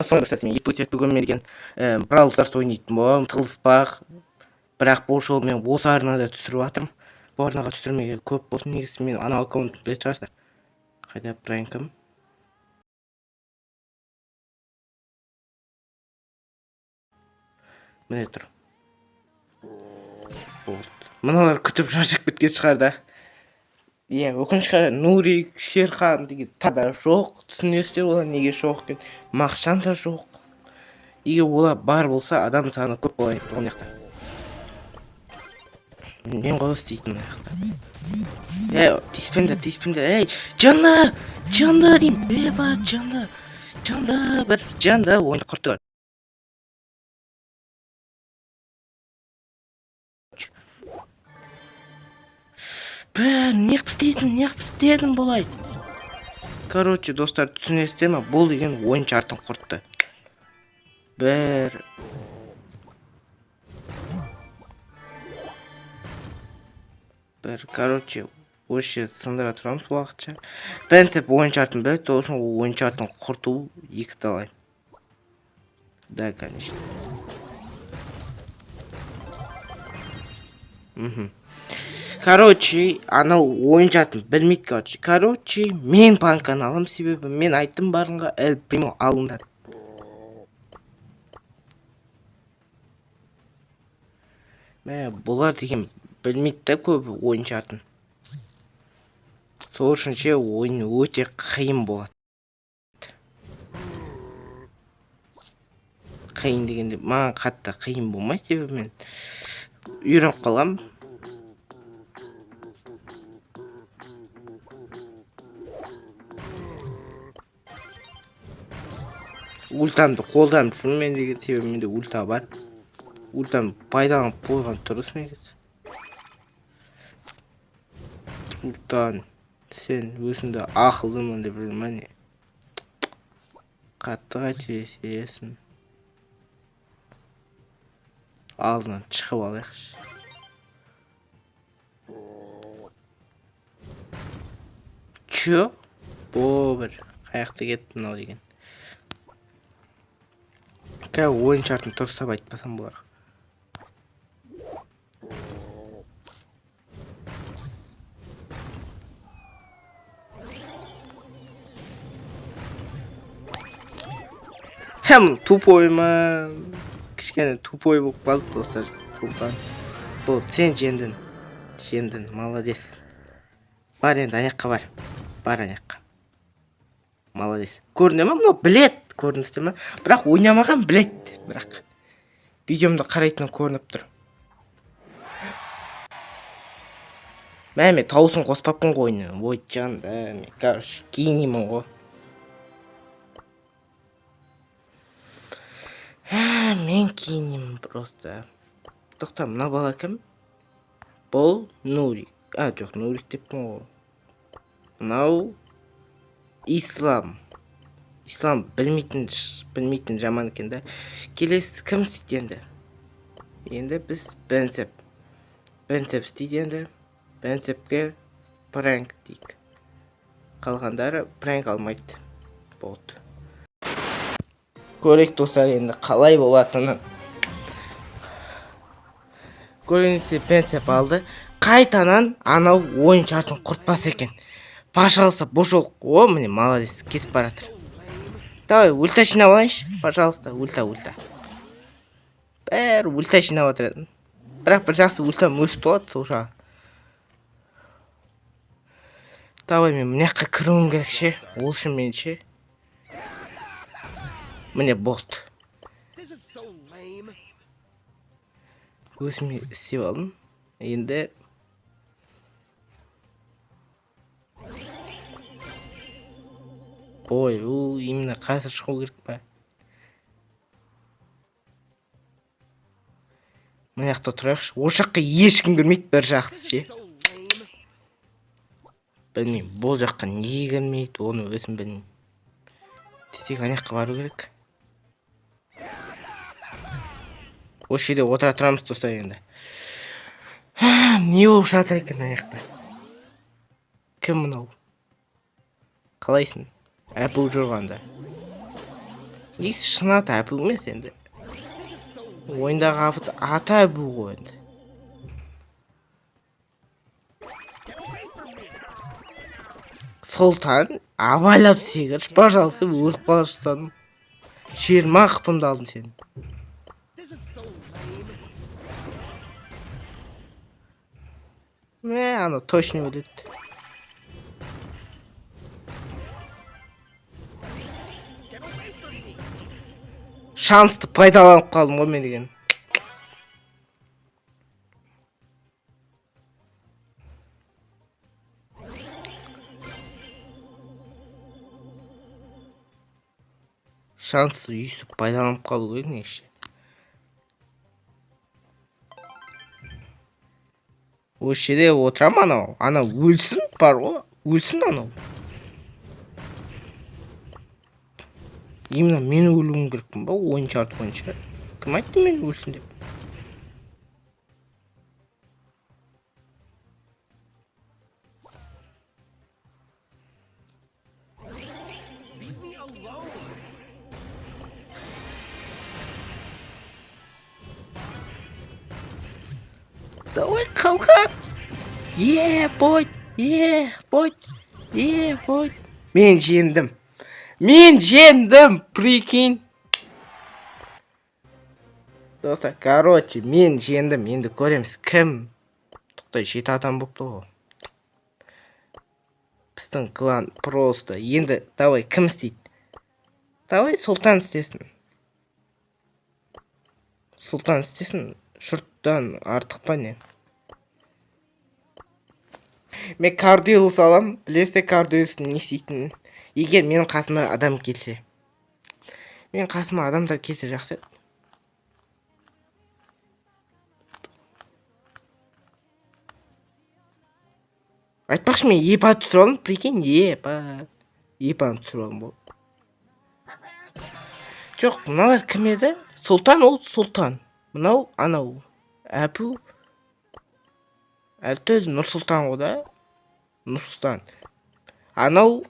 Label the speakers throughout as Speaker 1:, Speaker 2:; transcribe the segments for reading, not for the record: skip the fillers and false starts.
Speaker 1: Соңғы достар, мен өте бүгін мен деген Brawl Stars ойнайтын боламын, тығылыспақ. Бірақ бұл жолы мен осы арнада түсіріп жатырмын. Бұл арнаға түсірмегелі көп болды. Негізі мен анау аккаунтты білетін шығарсыздар. Қайда пранкім? Міне тұр. Болды. Мыналар күтіп шаршап кеткен шығар да. Иә, өкінішке қарай Нурик, Шерхан деген тада жоқ. Түсінесіздер, олар неге жоқ екен. Мақшан да жоқ. Егер олар бар болса, адам саны көп болайын деп тұр мына жақта. Мен ғой істейтін мына жақта. Ей, тиіспеңдер, тиіспеңдер. Ей, жанды, жанды деймін. Еба, жанды, жанды, бір жанды ойынды құртты. Бә, неғып істейсің, неғып істедің бұлай? Короче, достар, түсінесіздер ма, бұл деген ойын шартын құртты. Бір, короче, осы жерді сындыра тұрамыз уақытша. Принцип ойын шартын біледі, сол үшін ол ойын шартын құрту екі талай. Да, конечно. Короче, анау ойын шартын білмейді, короче. Короче, мен банканы аламын, себебі мен айттым барынға Эль Примо алыңдар. Мә, бұлар деген білмейді да көбі ойын шартын. Сол үшін ше ойын өте қиын болады. Қиын дегенде маған қатты қиын болмайды, себебі мен үйреніп қалғанмын. Ультамды қолданып жүрмін мен деген, себебі менде ульта бар. Ультамды пайдаланып қойған дұрыс негізі. Сұлтан, сен өзіңді ақылдымын деп жүрме не? Қатты қателесесің. Алдынан шығып алайықшы. Чё? Бо бір қаяқта кетті мынау деген. Қазір ойын шартын дұрыстап айтпасам бұларға. Хм, тупой ма? Кішкене тупой болып қалды, достар, Сұлтан. Болды, сен жеңдің. Жеңдің, молодец. Бар енді аяққа бар. Бар аяққа. Молодец. Көріне ма? Мынау білет, көрдіңіздер ма? Бірақ ойнамаған білет, бірақ. Видеомды қарайтыны көрініп тұр. Мә, мен тауысын қоспаппын ғой ойынға. Ой, жанды, мен, короче, гениймін ғой. Ә, мен гениймін просто. Тоқта, мына бала кім? Бұл Нурик. А, жоқ, Нурик деппін ғой. Мынау Ислам. Ислам білмейтін жаман екен да. Келесі кім істейді енді? Енді біз Бенцеп. Бенцеп істейді енді. Бенцепке пранк дейік. Қалғандары пранк алмайды. Болды. Көрейік, достар, енді қалай болатынын. Көріңіздер, Бенцеп алды. Қайтанан анау ойын шартын құртпас екен. Пожалуйста, бұл жол. О, міне, молодец, кетіп бара жатыр. Давай, ульта жинап алайыншы, пожалуйста, ульта, ульта. Бәрі ульта жинап отыр едім. Бірақ бір жақсы ультам өсіп болады сол жағы. Давай, мен мына жаққа кіруім керек ше. Ол үшін мен ше. Міне, болды. Өзіме істеп алдым. Енді ой, ол именно қазір шығу керек па? Мына жақта тұрайықшы. Ол жаққа ешкім кірмейді, бір жақсы ше. Білмеймін, бұл жаққа неге кірмейді, оны өзім білмеймін. Тек ана жаққа бару керек. Осы жерде отыра тұрамыз, достар, енді. Не болып жатыр екен ана жақта? Кім мынау? Қалайсың? Әпу жүрғанда. Негізі шын аты Әбу емес енді. Ойындағы аты Әбу ғой енді. Сұлтан, абайлап секірші, пожалуйста, өліп қала жаздадым. 20 қыпымды алдым сен. Мә, анау точно өледі. Шансты пайдаланып қалдым ғой мен деген. Шансты өйстіп пайдаланып қалу керек негізі. Осы жерде отырам анау. Анау өлсін бар ғой, өлсін анау. Именно мен өлуім керекпін ба ойын шарты бойынша? Кім айтты мен өлсін деп? Давай, қалқан! Е, бой! Е, бой! Е, бой! Мен жеңдім. Мен жеңдім, прикинь. Достар, короче, мен жеңдім. Енді көреміз кім. Тоқтай, 7 адам болыпты ғой. Біздің клан просто. Енді давай кім істейді? Давай Сұлтан істесін. Сұлтан істесін. Жұрттан артық па не? Мен Кардиолус алам. Білесіздер Кардиолустың не істейтінін. Егер менің қасыма адам келсе. Менің қасыма адамдар келсе жақсы еді. Айтпақшы, мен епа түсіріп алдым, прикинь, епа. Епаны түсіріп алдым болды. Жоқ, мыналар кім еді? Сұлтан, ол Сұлтан. Мынау анау. Әпу. Әлті Нұрсұлтан ғой да? Нұрсұлтан. Анау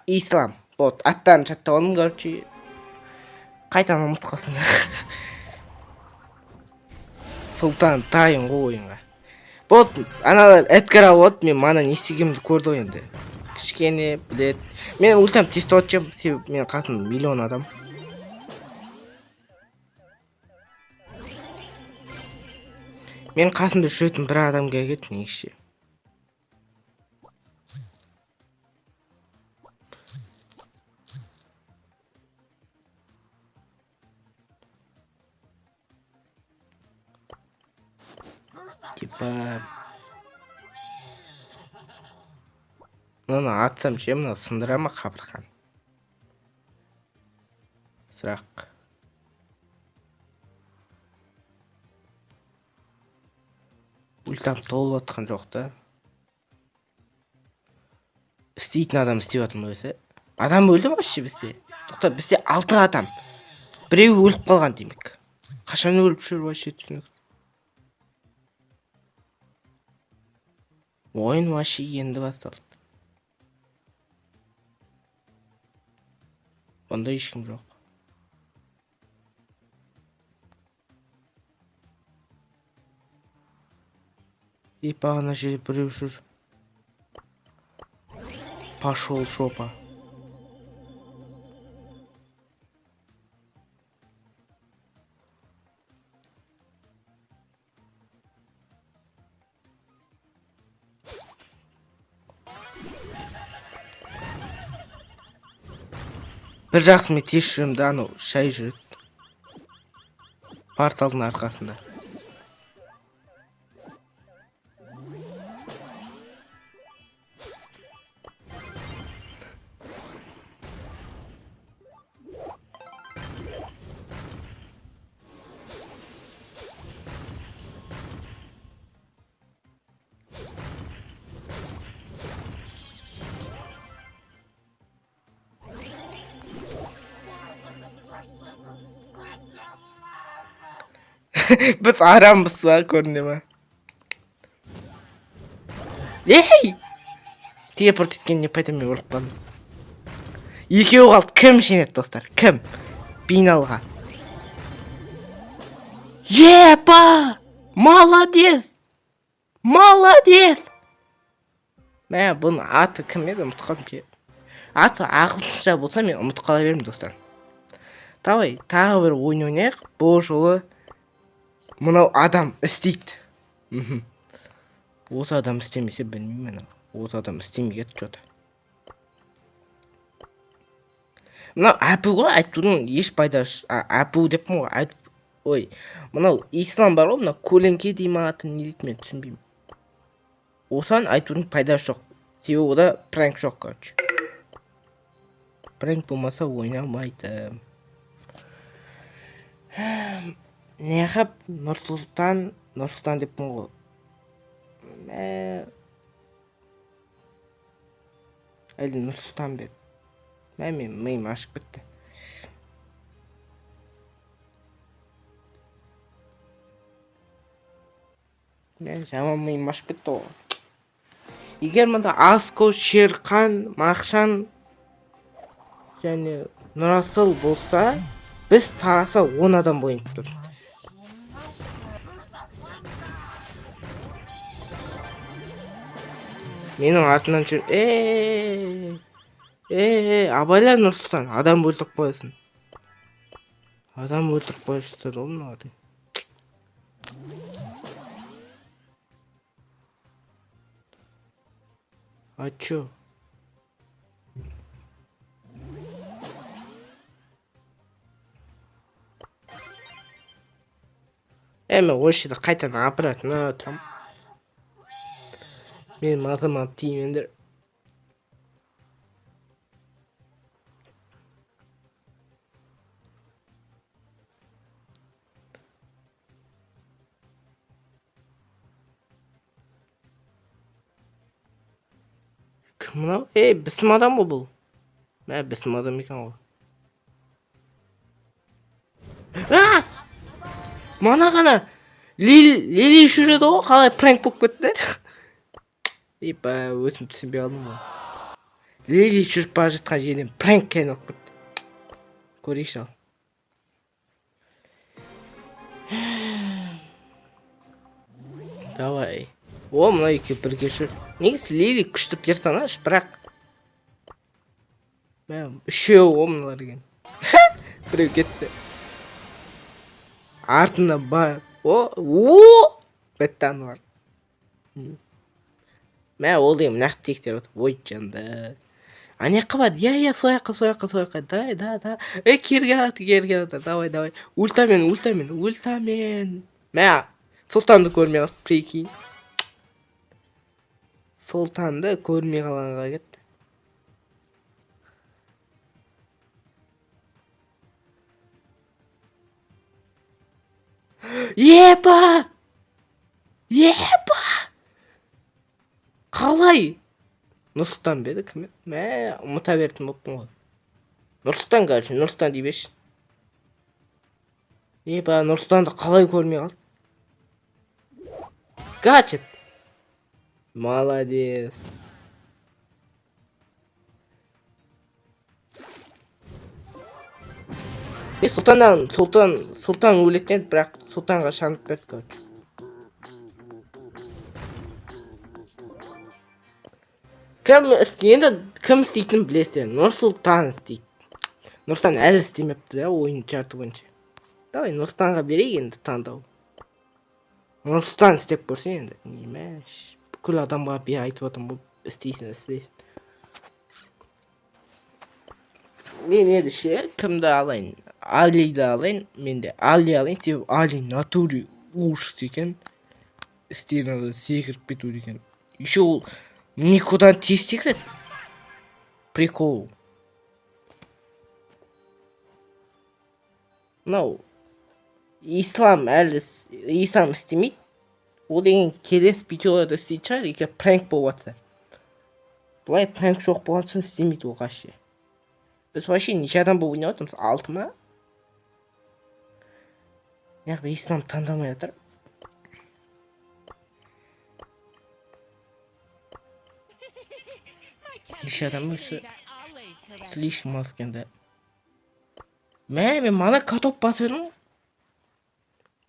Speaker 1: Ислам. Вот, аттарын жаттап алдым, короче. Қайтадан ұмытып қалсын. Сұлтан дайын ғой ойынға. Вот, аналар Эдгар алып алды, мен мана не істегенімді көрді ғой енді. Кішкене біледі. Мен ультам тез тоқтатып, себебі менің қасымда миллион адам. Менің қасымда жүретін бір адам керек еді негізі. Типа мынаны атсам ше, мына сындыра ма қабырған? Сұрақ. Ультам толып атқан жоқ та. Істейтін адам істеп жатыр ма өзі? Адам өлді ма вообще бізде? Тоқта, бізде 6 адам. Біреуі өліп қалған демек. Қашан өліп жүр вообще түсініксіз. Ойын вообще енді басталды. Бұнда ешкім жоқ. Епа, ана жерде біреу жүр. Пошел жопа. Бір жақсы мен тез жүремін да, анау шай жүреді. Порталдың арқасында. Біз арамбыз ба, көріне ма? Ей! Телепорт еткен не пайда, мен өліп қалдым. Екеуі қалды. Кім жеңеді, достар? Кім? Финалға. Епа! Молодец! Молодец! Мә, бұның аты кім еді, ұмытып қалдым ше. Аты ағылшынша болса, мен ұмытып қала беремін, достар. Давай, тағы бір ойын ойнайық. Бұл жолы мынау адам істейді. Осы адам істемесе, білмеймін. Осы адам істемей кетті что-то. Мынау әпу ғой, айтудың еш пайдасы. Әпу деппін ғой, айтып. Ой, мынау ислам бар ғой, мынау көлеңке дей ма атын, не дейді, мен түсінбеймін. Осыған айтудың пайдасы жоқ. Себебі ода пранк жоқ, короче. Пранк болмаса ойнамайды. Неғып Нұрсұлтан, Нұрсұлтан деппін ғой. Мә, әлде Нұрсұлтан ба еді? Мә, мен миым ашып кетті. Мә, жаман миым ашып кетті ғой. Егер мында Аско, Шерхан, Мақшан және Нұрасыл болса, біз таласа 10 адам ойнап тұрдық. Менің артымнан жүр. Абайла Нұрсұлтан, адам өлтіріп қоясың. Адам өлтіріп қоясың ғой мынау. А чё? Мен осы жерде қайтадан обратно тұрамын. Мен мазама тимеңдер. Кім мынау? Ей, біздің адам ғой бұл. Мә, біздің адам екен ғой. А! Мана ғана Лили жүреді ғой, қалай пранк болып кетті? Епа, өзім түсінбей қалдым ғой. Лили жүріп бара жатқан жерден пранкке айналып кетті. Көрейікші ал. Давай. О, мына екеуі бірге жүр. Негізі Лили күшті персонаж, бірақ мә, үшеуі ғой мыналар деген. Біреу кетті. Артында бар. О, о! Бітті аналар. Мә, ол деген мына жақта тектеріп отыр. Ой, жанды. Ана жаққа бар. Иә, иә, сол жаққа, сол жаққа, сол жаққа. Да, да, да. Ей, кері келатыр, кері келатыр. Давай, давай. Ультамен, ультамен, ультамен. Мә, Сұлтанды көрмей қалды, прикинь. Сұлтанды көрмей қалғанға кетті. Епа! Епа! Қалай? Нұрсұлтан ба еді, кім еді? Мә, ұмыта беретін болыппын ғой. Нұрсұлтан, короче, Нұрсұлтан дей берші. Епа, Нұрсұлтанды қалай көрмей қалды? Гаджет! Молодец. Сұлтаннан, Сұлтан, Сұлтан өлетін еді, бірақ Сұлтанға шанып берді, короче. Кім енді кім істейтінін білесіздер. Нұрсұлтан істейді. Нұрсұлтан әлі істемепті да, ойын жарты бойынша. Давай Нұрсұлтанға берейік енді таңдау. Нұрсұлтан істеп көрсін енді. Немеш, бүкіл адамға бер айтып отырмын ғой, істейсің, істейсің. Мен енді ше, кімді алайын? Алиді алайын, мен де Али алайын, себебі Али натуре ужас екен. Стенада секіріп кету деген. Еще ол никудан тез секіреді. Прикол. Мынау Ислам әлі Ислам істемейді. Ол деген келесі видеоларда істейтін шығар, егер пранк болып жатса. Былай пранк жоқ болған соң істемейді ол вообще. Біз вообще неше адам болып ойнап жатырмыз? 6 ма? Неғып Ислам таңдамай жатыр? Неше адам өсі? Слишком аз екен да. Мә, мен мана каток басып едім ғой.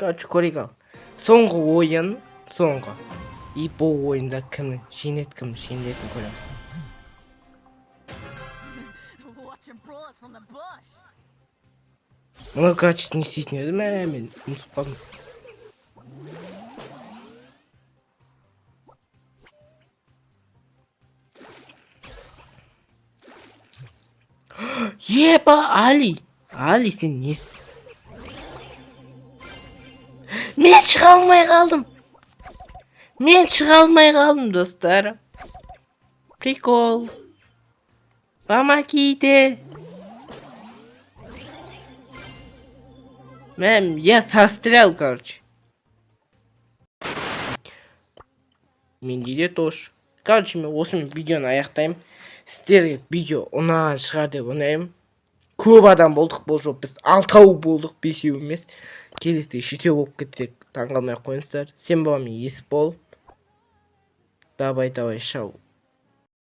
Speaker 1: Короче, көрейік. Ал соңғы ойын, соңғы. И бұл ойында кім жеңеді, кім жеңілетінін көреміз.
Speaker 2: Watching brawlers from the bush.
Speaker 1: Мынау, короче, не істейтін еді? Мә, мен ұмытып қалдым. Еба, Али, Али, сен не? Мен шыға алмай қалдым, мен шыға алмай қалдым, достар. Прикол. Помогите. Мэм, я застрял, короче. Менде де тоже. Короче, мен осымен видеоны аяқтаймын. Сіздерге видео ұнаған шығар деп ойлаймын. Көп адам болдық бұл жолы, біз алтау болдық, бесеу емес. Келесі жетеу болып кетсек, таңғалмай ақ қойыңыздар. Сен болған мен Есбол. Давай, давай, шау.